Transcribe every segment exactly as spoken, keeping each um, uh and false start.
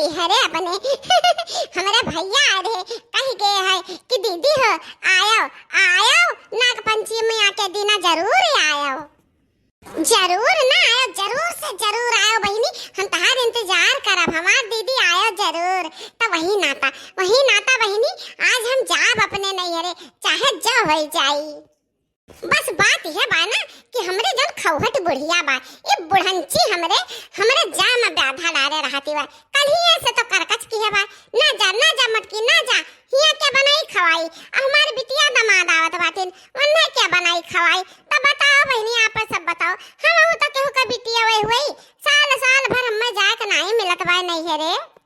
अरे अपने हमरे भैया आए रहे, कहि गए है कि दीदी हो, आयो, आयो, नाग पंचमी आके दिना जरूर आयो। जरूर ना आयो, जरूर से जरूर आयो बहिनी, हम तहार इंतजार करब, हमार दीदी आयो जरूर। त वही नाता, वही नाता बहिनी, आज हम जाब अपने नैहरे, चाहे जो होई जाई। बस बात यह बा ना कि हमरे जौन खौहट बुढ़िया बा, ई बुढ़ंची हमरे, हमरे जाए में बाधा डारे रहती बा। कल्हिए से तो करकच किहे बा, "ना जा, ना जा मटकी, ना जा, हियाँ के बनाई खवाई, आ हमार बिटिया दमाद आवत बाटिन, उन्हें के बनाई खवाई?" तब बताओ बहिनी, आप सब बताओ, हमहू तो केहू का बिटिया वही हुई, साल साल भर हमें जाए के नाई मिलत बा नैहरे।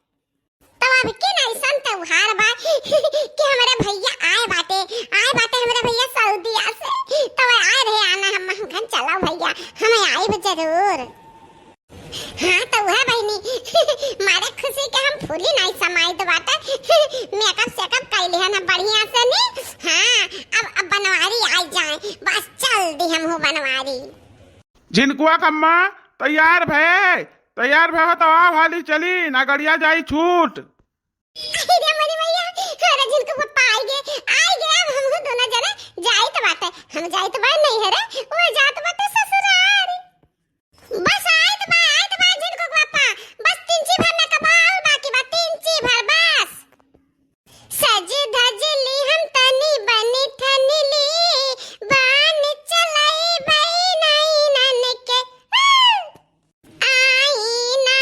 तब अब के ना ऐसन त्योहार बा कि हमरे भैया आए बाटे, आए बाटे हमरे भैया सऊदिया से, तब आए रहे आना हम, हम कहन चलो भैया, हम आइब जरूर। हाँ, तो वह बहिनी, मारे खुशी के हम फूली नाई समाइत बाटे। मेकअप सेकअप कइ लिहन हम बढ़िया से नी। हाँ, अब, अब बनवारी आई जाए, बस चल दी हम हो बनवारी। झिनकुआ कम्मा, तैयार भए, तैयार भए हो तो आओ हाली चली, ना गड़िया जाई छूट। अरे मोरी मैया, अरे झिनकू पप्पा आइ गए, आइ गए, अब हम दोनों जने जाइत बाटे, हम जाइत बा नैहरे, वो जात बाटे ससुरारी। बस आइत बा, आइत बा झिनकू के पापा, बस तीन ची भर में कबाउल बाकी बा, तीन ची भर बस। सज धज ली हम तनी बनी ठनी ली, बान चलाई बई नाई नन के। आईना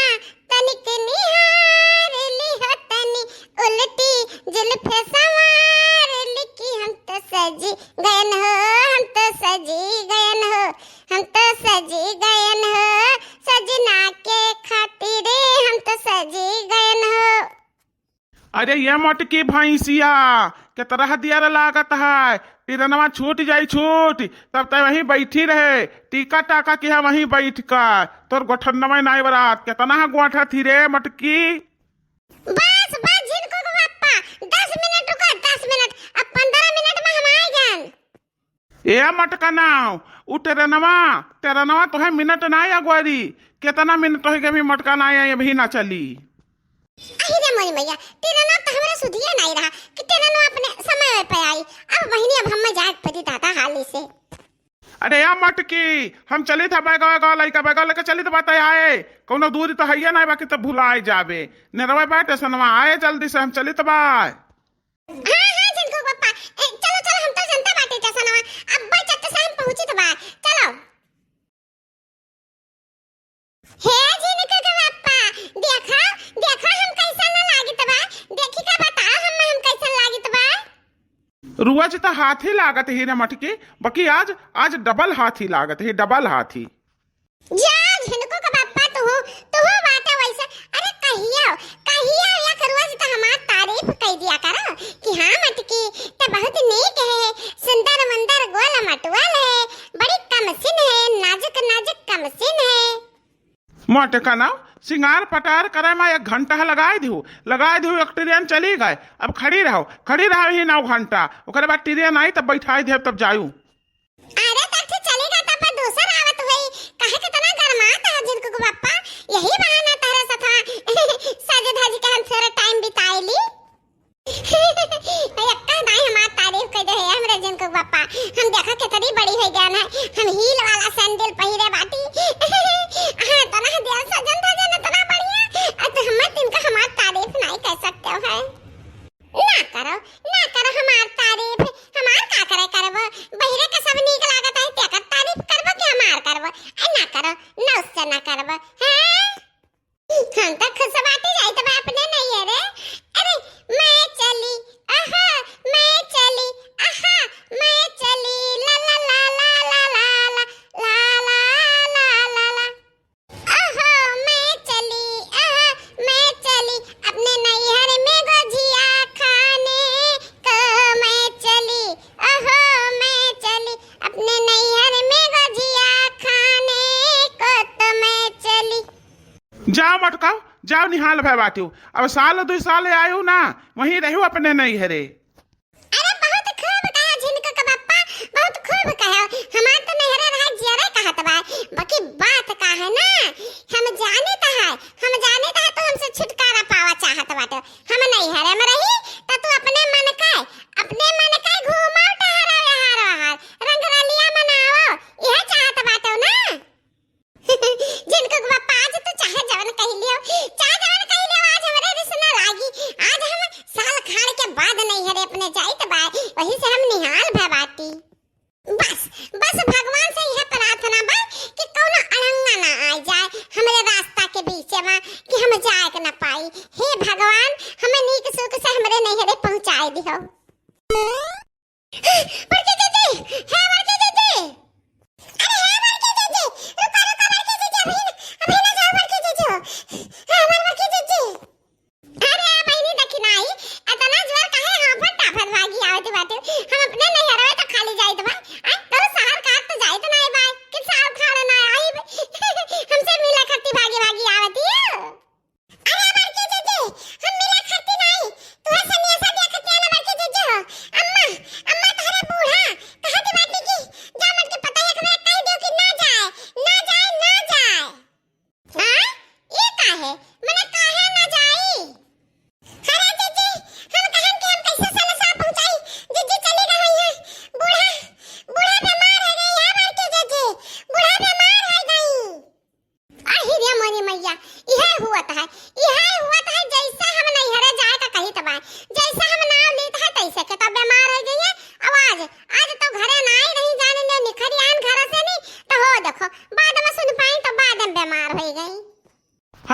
तनिक निहार ली हो तनी, उल्टी जुल्फे संवार ली कि हम तो सजी गयन हो, हम तो सजी गयन हो, हम तो सजी गयन हो, सजना के खातिर हम तो सजी गयन हो। अरे ये मोटकी भैंसिया, के तरह दियर लागत है, टिरनवा छूट जाई छूट, तब तक वहीं बैठी रहे, टीका टाका किहा वहीं बैठ कर, तोर गोठनवा नाई बरात, केतना गोठा थी रे मोटकी। बस, बस, झिनकू के पप्पा, दस मिनट रुको, दस मिनट, अब पन्द्रह मिनट में हम आए जान। ए मटका नाव, उ टेरनवा, टेरनवा तोहे मिनट नाई अगोरी, केतना मिनट होई गए अभी मटका नाई आई, अभी ना चली। अहि रे मोरी मैया, टेरनवा तो हमरा सुधिए नाई रहा कि टेरनवा अपने समय पे आई। अब बहिनी, अब हमें जाए के पड़ी दादा हाली से। अरे या मटकी, हम चलित ह बैगवा, बैगवा लइका, बैगवा लेके चलित बा, तै आए, कौनो दूरी तो हइये नाई, बाकी तो भुलाए जाबे। नेरवा बा टेसनवा, आए जल्दी से, हम चलित बा। हाँ, हाँ, झिनकू पप्पा, ए, चलो, चलो, हम तो जनता बाटे टेसनवा, अब चट्ट से हम पहुँचित बा, चलो। हे झिनकू के पप्पा, देखो, देखो, हम कैसन लागित बा, देखी का बताओ, हम, हम कैसन लागित बा। रोज त हाथी लागत ही रे मटकी, बाकी आज, आज डबल हाथी लागत ही, डबल हाथी। जा झिनकू के पप्पा, तुहू, तुहू बाटे वैसे। अरे कहियो, कहियो एक रोज त हमार तारीफ कइ दिया करो कि हाँ मटकी, त बहुत नीक है, सुंदर मुंदर गोल मटोल है, बड़ी कमसिन है, नाजुक नाजुक कमसिन है। मोटे का नाव, सिंगार पटार करे मा एक घंटा लगाए दिहु, लगाए दिहु, एक ट्रेन चली गए, अब खड़ी रहो, खड़ी रहो ही नौ घंटा, ओकरे बाद ट्रेन आई तब बैठाई देब, तब जायू। अरे तब से चली गए, तब पर दूसर आवत हुई, काहे केतना गरमात है झिनकू के पप्पा, यही बहाना तहरे सथवा सज धज के हम थोड़ा टाइम बिताए ली। अरे अक्का दाई हमार तारीफ कइ दे है हमरे झिनकू के पप्पा। हम देखा केतरी बड़ी होइ गया ना, हम हील वाला सैंडल पहिरे बाटी। हाँ, तना दिया सजन धजन इतना बढ़िया। अ, तो हमार तिनका हमार तारीफ नाई कइ सकते हो है। ना करो, ना करो हमार तारीफ। हमार का करे करबो? बहिरे के सब नीक लागत है, तेकर तारीफ करबो कि हमार करबो? अ, ना करो, ना उससे ना करबो। हाँ? हम तो खुश बाटी जाइत बा अपने नैहरे। अरे, मैं चली, आहा, मैं चली, आहा, मैं चली, ला, ला, ला। आहा, मैं चली, आहा, मैं चली, अपने नैहर में गोझिया खाने को मैं चली, आहा, मैं चली, अपने नैहर में गोझिया खाने को तो मैं चली। जाओ मटकाओ, जाओ निहाल भय बाटियो। अब साल दुई साल आयो ना, वहीं रहो अपने नैहरे। अरे बहुत खूब कहा झिनकू के पप्पा, बहुत खूब कहा। हमार तो नैहरे रहे जियरे कहत बा, बाकी बात का है ना, हम जानित है, हम जानित है तो हमसे छुटकारा पावा। कि हम जाए के ना पाई। हे भगवान, हमें नीक सुख से हमरे नैहरे पहुँचाए दिहो। बड़की जीजी, हे बड़की जीजी। अरे हे बड़की जीजी, रुको, रुको बड़की जीजी, अभी न, अभी न जाओ बड़की जीजी हो। हे हमार बड़की जीजी। अरे बहिनी दखिनाही, एतना जोर काहे हाफत टाफत भागी आवत बाटे? हम अपने नैहरवे तो खाली जाइत बा। आ, तोर शहर का तो जाइत नाई बा, कि साल खाड़ ना आई। हमसे मिले खातिर भागी भागी आवत हियो। अरे बड़की जीजी, हम मिले खातिर नाई, तुहे सनेसा दिया खातिर आना बड़की जीजी हो। अम्मा, अम्मा तोहरे बूढ़ा कहत बाटे कि जा मटकी पतोहिया के कह दियो कि ना जाए, ना जाए, ना जाए। हाँ? ई काहे? मने काहे ना जाई? अरे जीजी, हम कहन कि हम कैसे सनेसा पहुँचाई? जीजी चली गई है। बूढ़ा, बूढ़ा बीमार हो गई है बड़की जीजी। बूढ़ा बीमार हो गई। अहि रे मोरी मैया, इहे हुअत है, इहे हुअत है, जैसे हम नैहरे जाए का कहित बा, जैसे हम नाव लीत है, तैसे के तो बीमार हो गई है। अब आज, आज तो घरे ना आई रही, जाने ले निखरी आन घर से नहीं, तो हो देखो, बाद में सुन पाई तो बाद में बीमार हो गई।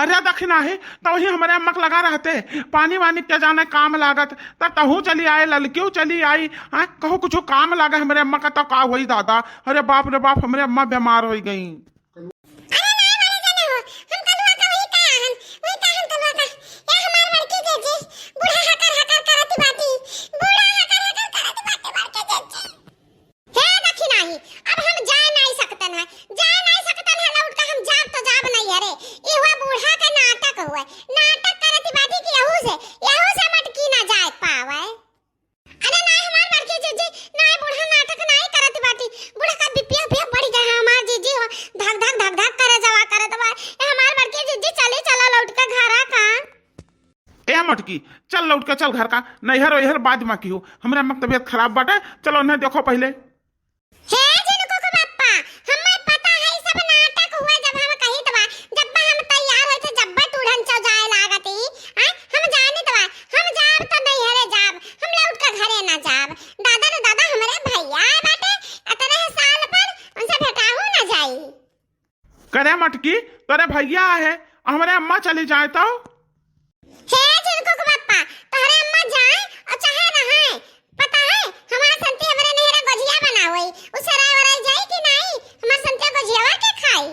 अरे दखिनाही, तो वही हमरे अम्मा के लगा रहते, पानी वानी के जाने काम लागत, त तहू चली आए, ललकियो चली आई, हाँ, कहू कुछ काम लागे हमरे अम्मा का तो का होई दादा। अरे बाप रे बाप, हमरे अम्मा बीमार हो गई। अरे ना बड़े जने हो, हम कलुआ का वही का हन, वही का हन कलुआ का। ए हमार बड़की जीजी, बूढ़ा हकर हकर करत बाटी, बूढ़ा हकर हकर करत बाटी बड़की जीजी। हे दखिनाही, अब हम जाए नाई सकतन है, जाए नाई सकतन है, लौट के हम जाब तो जाब नैहरे। ई हुआ बूढ़ा के नाटक हुए, नाटक करत बाटी कि यहू से, यहू से मटकी ना जाए पावे। अरे नाई हमार बड़की जीजी, नाई बूढ़ा नाटक नाई करत बाटी, बूढ़ा का बीपी उपिया बढ़ गया है हमार जीजी हो, धक धक धक धक करे जवा करत बा। ए हमार बड़की जीजी चली चला लौट के घरा का। ए मटकी, चल लौट के चल घर का, नैहर वैहर बाद में किहो, हमरे अम्मा के तबीयत खराब बाटे, चलो उन्हें देखो पहले। हे झिनकू के पप्पा, हमें पता है सब नाटक हुआ, जब हम कहित बा, जब हम तैयार होई थे, जब टूढ़न चौ जाए लागत ही, हैं? हम जानित बा, हम जाब तो नैहरे जाब, हम लौट के घरे ना जाब। दादा रे दादा, हमरे भैया आए बाटे, इतने साल पर उनसे भेटाहू ना जाई। करे मटकी, तोरे भैया आहे, हमरे अम्मा चली जाए तो? हे झिनकू के पप्पा, तोहरे अम्मा जाए और चाहे ना है, पता है, हमार संती हमरे नैहरे गोझिया बनावई, उ सराय वराय जाई कि नाई, हमार संती गोझियावा के खाई।